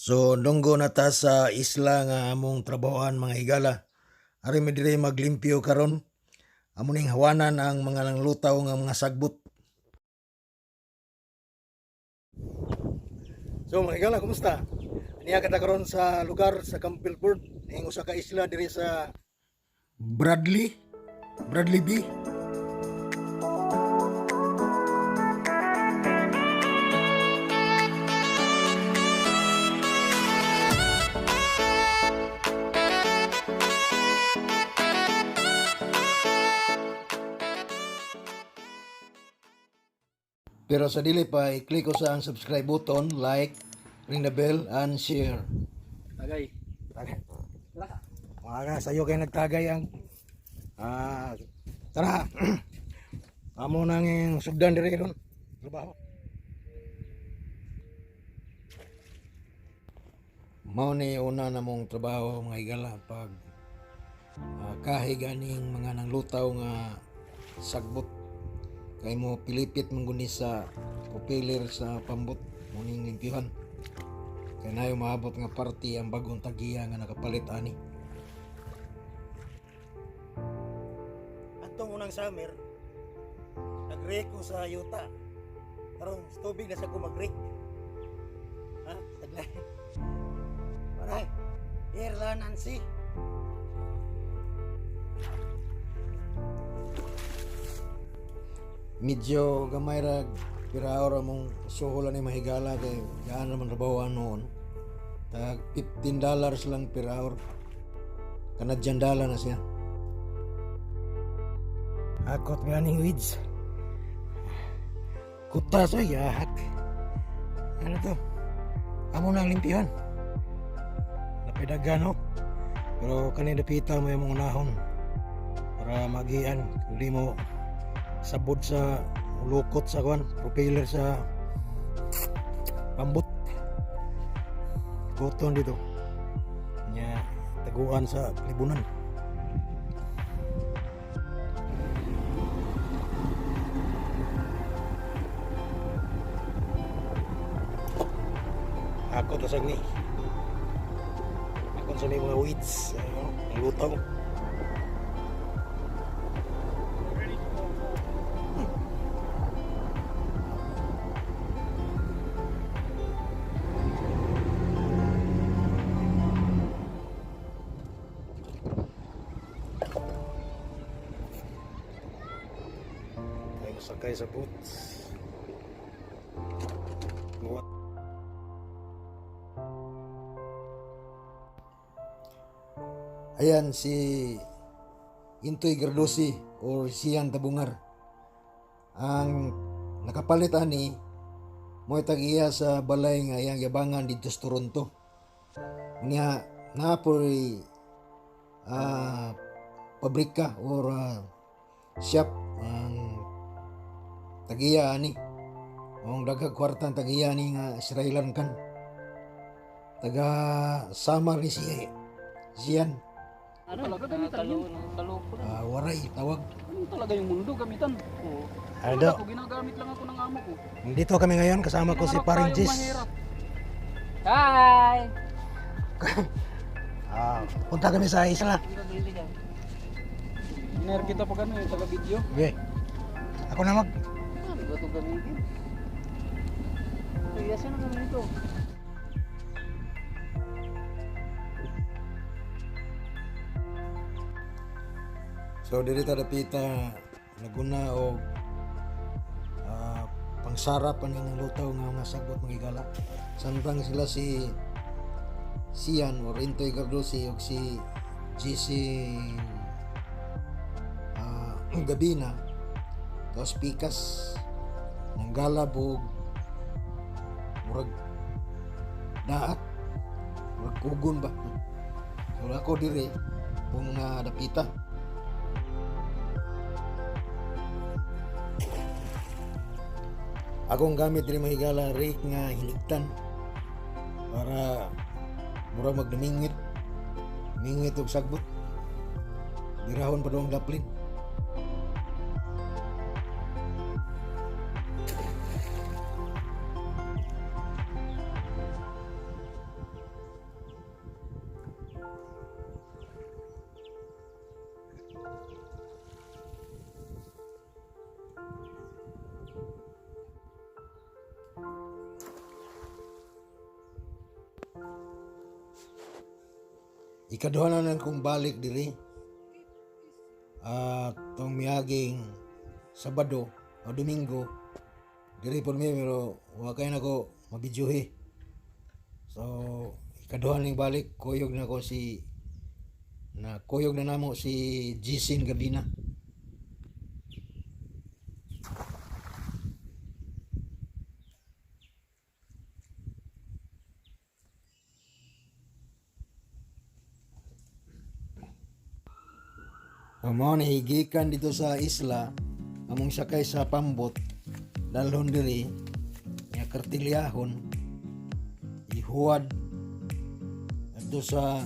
So dunggo na ta sa isla nga among trabahoan, mga higala. Ari mi diri maglimpyo karon. Amo ning hawanan ang mga nanglutaw nga mga sagbot. So mga higala, kumusta? Niya kita karon sa lugar sa Campbellford, ning usa ka isla diri sa Bradley, Bradley B. Pero sa dili pa, i-click ko sa ang subscribe button, like, ring the bell, and share. Tagay. Tagay. Mga ka, sa'yo kayo nagtagay ang. Ah, tara. Amo nang yung sugdan diri ron. Trabaho. Mao ni una na mong trabaho, mga higala, pag kahig aning mga nanglutaw nga sagbot kay mo pilipit mong guni sa propeller sa pambot mo ning limpyuhan kay nayo maabot nga party ang bagong tagiya nga nakapalit ani. Atong unang summer, nag ko sa yuta. Karon tubig na sa ko mag-rake. Ha? Taglay. Paray. Here Nancy. Medyo gamay ra piraor mong suhol ni mahigala kay gaan naman trabahoan noon. Tag $15 lang per hour. Canadian dollar na siya. Akot nga ning weeds. Kutas oy, yahak. Ano to? Amo nang limpihan. Napidagan no. Pero kani dapita mo yung unahon para magian hindi mo sabod sa lukot sa kwan propeller sa pambot. Kuton dito nya taguan sa libunan. Ako to sa ni ako sa may mga weeds, ano, ang lutaw. Tayo sakay sa boats. Buhat. Ayan si Intoy Gardosi or Sian Tabungar. Ang nakapalit ani mo'y tag-iya sa balay nga iyang yabangan dito sa Toronto. Niya napoy pabrika or shop ang tagiya ani. Ang daghang kwarta ang tagiya ni nga Israelan kan. Taga Samar ni si Sian. Ano talaga gamitan yun? Kaloko na. Waray tawag. Ano talaga yung mundo gamitan? Oo. Aldo. Ako, ginagamit lang ako ng amo ko. Dito kami ngayon kasama ko si Pinangarap Paring tayong Jis. mahirap. Hi! Punta kami sa isla. Iner kita pag ano yung taga-video. Okay. Ako na mag Ano ba itong gamitin? Kaya saan ang gamitin ito? So diri ta dapita Laguna og pangsarap ani ng lutaw nga mga sagbot, mga higala. Samtang sila si Sian or Intoy Gardosi og si GC Gabina tapos Pikas nanggalab og murag daat, murag kugon ba. So ako diri kung na dapita. Akong gamit diri, mahigala, rake nga hinigtan para mura magdumingit mingit og sagbot. Birahon pa daw ang daplin. Ikaduha na lang kong balik diri. At tong miaging Sabado o Domingo diri po mi, pero wa kay nako mabidyohe. So ikaduha ning balik, kuyog na ko si na kuyog na namo si Jisin Gardina. Ang mao ni gikan dito sa isla, among sakay sa pambot, dalhon diri nga kartilyahon, ihuwad adto sa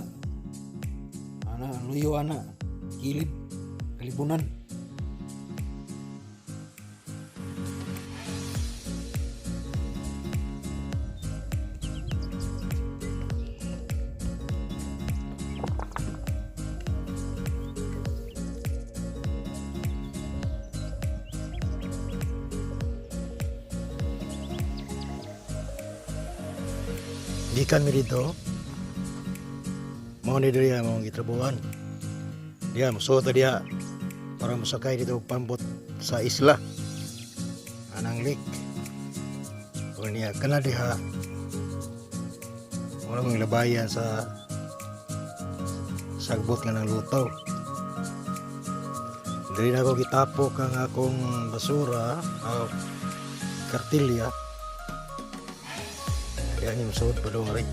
ana luyo, ana kilid kalibunan. Gikan mi dito. Mao ni diri ang gitrabuhan. Diya musuot ta diha para mosakay dito og pambot sa isla. Anang lake. O niya kana diha. Wala mong labayan sa sagbot nga ng lutaw. Diri na ako gitapok ang akong basura o kartilya. Kaya niyo musuot pa doon rin.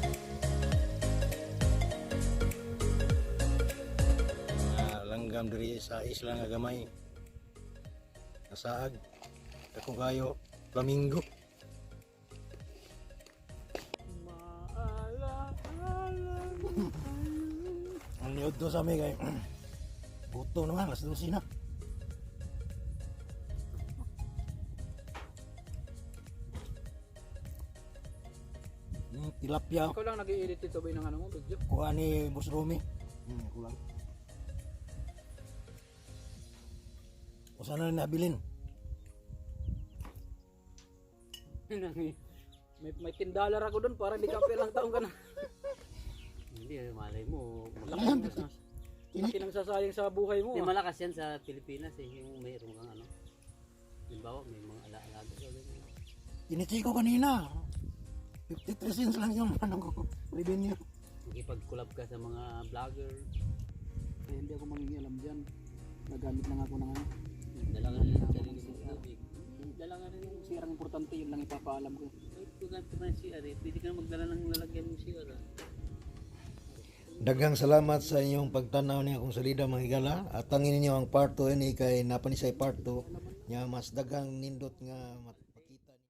Langgam diri sa isla nga gamay. Nasaag. Dako kayo flamingo. Ang liod do sa amin kay gutom naman, alas 12 na. Tilapia. Ikaw lang nag-i-edit ito ba ng ano mo, video? Kuha ni Boss Romy. Kulang. O sana na nabilin? May $10 ako doon para hindi ka lang taong ka na. Hindi, eh, malay mo. Laki nang sasayang sa buhay mo. Hindi Ah. malakas yan sa Pilipinas eh. Yung mayroon kang ano. Halimbawa, may mga alaalaga ka ganyan. Tinichi ko kanina. 53 cents lang yung ano ko. Revenue. Makipag-collab ka sa mga vlogger. Ay, hindi ako mangingialam dyan. Nagamit lang ako ng ano. Dala ka rin ng sarili mong tubig. Dala ka rin ng CR ang importante, yun lang ipapaalam ko. Ay, kung gamit mo ng CR eh. Pwede ka na magdala ng lalagyan ng CR ah. Daghang salamat sa inyong pagtanaw ni akong salida, mga higala. At tangin ninyo ang part 2 ini kay napanisay part 2 nya mas daghang nindot nga